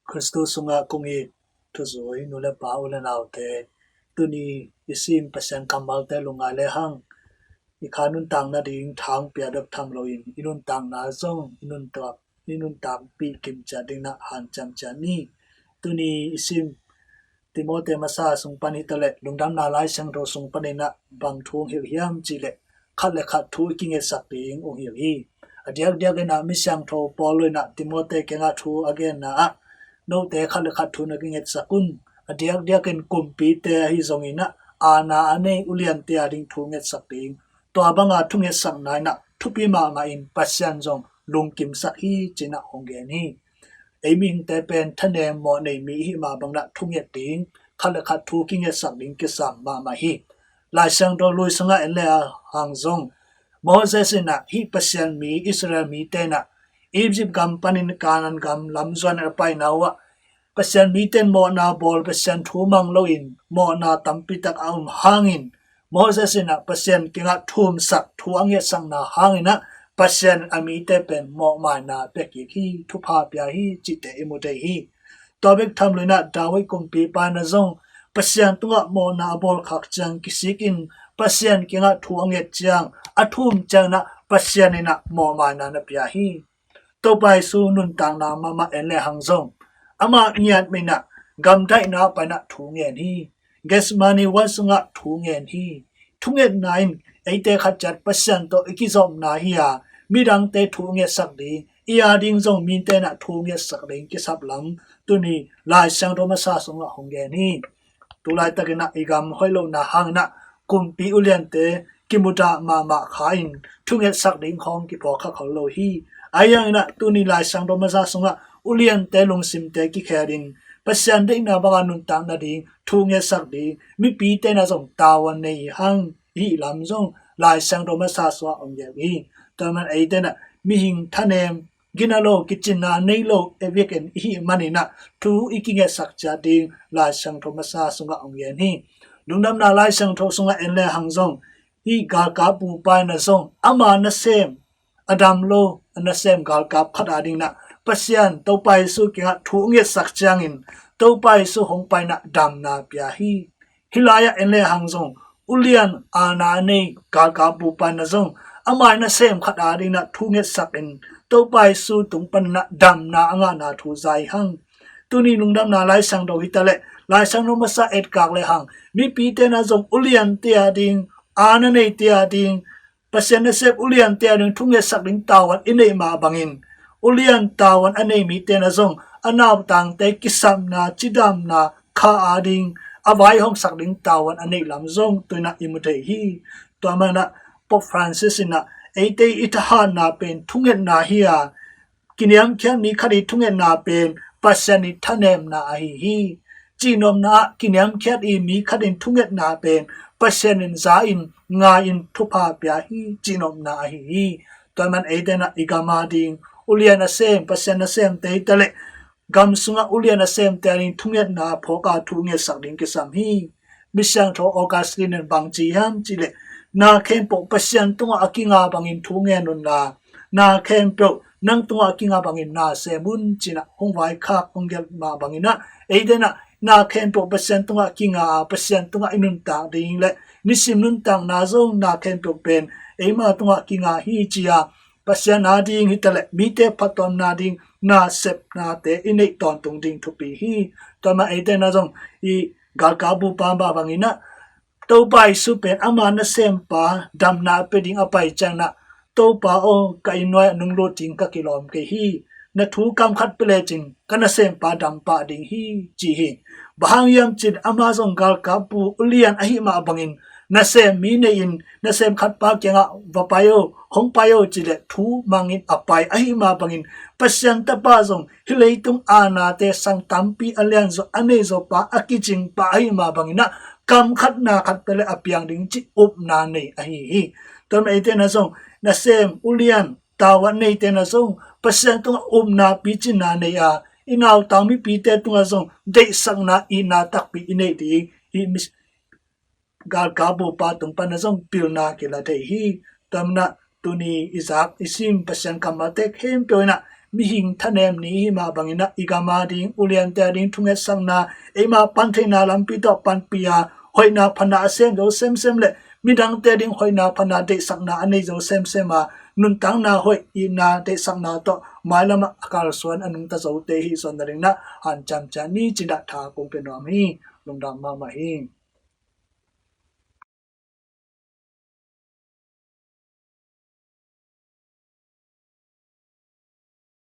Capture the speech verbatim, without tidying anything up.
Khristu sungah kong it thuzui nu le pa, u le naute, tuni i sim Pasian kammalte lungngai lehang, i kha nuntak nading thang pia bek tham loin, i nuntakna zong i nuntak, i nuntakpih kim ciat ding na hanciam ciat ni. Tuni i sim Timote masa sung pan hi taleh Lungdamna Lai Siangtho sung panin ah bang thu hong hilh hiam cihleh, khat le khat thu i kingetsak ding hong hilh hi. A diakdiak in ah mi siangtho Paul in ah Timote kiangah thu a genna ah, note khat le khat thu na kingetsak un. A diakdiak in kumpite ahi zongin ah, aana a nei uliante a ding thu ngetsak ding, tua banga thungetsakna in ah thupi mahmah in Pasian zong lungkimsak hi, ci-in ah hong gen hi. Ei mihingte pen thanem mawhnei mi i hih mah bangin ah thunget ding, khat le khat thu kingetsak ding kisam mahmah hi. Lai Siangtho Lui sungah en lehang zong, Moses in ah hih Pasian mi Israel mite in ah Egypt gam panin Kanaan gam lam zuan a paina uh ah, Pasian mite in mawhna bawl, Pasian thu mang loin mawhna tampi tak a um hangin, Moses in ah Pasian kiangah thumsak thu a ngetsakna hangin ah Pasian in a mite pen mawhmaina pia kik hi, thupha pia hi, cihte i mu thei hi. Tua bek tham loin ah David kumpipa in ah zong Pasian tungah mawhna a bawl khak ciang kisik in, Pasian kiangah thu a nget ciang, a thum ciangin ah Pasian in ah mawhmaina na pia hi. Topa Jesu nuntakna mahmah en lehang zong, amah ngiat mah in ah gamdaihna panin ah thu ngen hi. Gethsemane huan sungah thu ngen hi. Thungetna in eite khat ciat Pasian tawh i kizopna hi a, midangte thu ngetsak ding, i a ding zong mite in ah thu ngetsak ding kisap lam, tuni Lai Siangtho masa sungah hong gen hi. Tulaitakin ah i gam hoih lohna hangin ah kumpi uliante kimudah mahmah kha in thungetsak ding khawng kiphawk kha khol lo hi. Ahi hangin ah tuni Lai Siangtho masa sungah uliante lungsimte kikhel in, Pasian deihna banga nuntak nading thu ngetsak ding mipite in ah zong tavuan nei hang, hih lam zong Lai Siangtho masa sungah hong gen hi. Tua man eite in ah mihing thanem, gina lo, kicinna nei lo, ei vekin i hih manin ah thu i kingetsak ciat ding Lai Siangtho masa sungah hong gen hi. Lungdamna Lai Siangtho sungah en lehang zong, hih galkap bupa in ah zong ama nasem, a dam lo a nasem galkap khat a dingin ah Pasian Topa Jesu kiangah thu ngetsak ciangin Topa Jesu hong pai in ah damna pia hi. Hih lai-ah en lehang zong, ulian aana a nei galkap bupa in ah zong amah nasem khat a dingin ah thu ngetsak in Topa Jesu tung panin ah damna a ngahna thu za hi hang. Tuni Lungdamna Lai Siangtho hi taleh, Lai Siangtho masa etkak lehang, mipite in ah zong uliante a ding, aana neite a ding, Pasian nasep uliante a ding thu ngetsak ding tavuan i neih mah bangin, ulian tavuan a nei mite in ah zong a nautangte kisapna, cidamna kha a ding, a vaihawmsak ding tavuan a neih lam zong tu-in ah i mu thei hi. Tua man ah Pope Francis in ah eite i thahatna pen thungetna hi a, kiniamkhiat mi khat i thungetna pen Pasian i thanemna ahi hi. Cihnopna ah kiniamkhiat i mi khat in thungetna pen Pasian in za in, ngai in, thupha pia hi, cihnopna ahi hi. Tua man eite in ah i gam a ding ulian a sem, Pasian nasemte hi taleh, gam sungah ulian a semte a ding thungetna phawk a thu ngetsak ding kisam hi. Mi siangtho Augustine in bang ci hiam cihleh, na khempeuh Pasian tungah a kinga bangin thu ngen unla, na khempeuh nang tungah a kinga bangin na sem un, ci-in ah hong vaikhak, hong gelh mah bangin ah, eite in ah na khempeuh Pasian tungah kinga a, Pasian tungah i nuntak ding le nisim nuntakna zong na khempeuh pen eima tungah kinga hi, ci-a Pasian a ding hi taleh mite phattuamna ding nasepnate i neih tawntung ding thupi hi. Tua man eite in ah zong i galkap bupa mah bangin ah, Topa Jesu pen ama nasempa damna a pia ding a pai ciangin ah, Topa aw, ka inn nuai-ah nong lut ding ka kilawm kei hi. Na thu kam khat pia lecin ka nasempa dam pah ding hi, ci hi. Bang hang hiam cihleh ama zong galkap bu ulian ahih mah bangin, nasem mi nei in, nasem khatpa kiangah va pai o, hong pai o, cihleh thu mangin a pai ahih mah bangin, Pasian Tapa zong hih leitung aanate sang tampi a lianzaw a neizaw pa a kicing pa ahih mah bangin ah, kam khat na khat pia le a piang ding cih upna nei ahi hi. Tua man eite in ah zong nasem ulian tavuan neite in ah zong Pasian tungah upna picinna nei a, i nautang mipite tungah zong deihsakna, itna takpi i neih ding hih mi galkap bupa tung pan ah zong pilna kila thei hi. Tua man ah tuni i zak i sim Pasian kammalte khempeuh in ah mihing thanem ni hi mah bangin ah i gam a ding, uliante a ding thungetsakna, eima pantheihna lampi tawh panpih a, hoihna phatna a sem zo semsem le midangte a ding hoihna phatna deihsakna a nei zo semsem a, nuntakna hoih itna deihsakna tawh mailam ah a kalsuan a nungta zote hi zawh nadingin ah hanciam ciat ni ci-in ah tha kong pia nuam hi. Lungdam mahmah hi.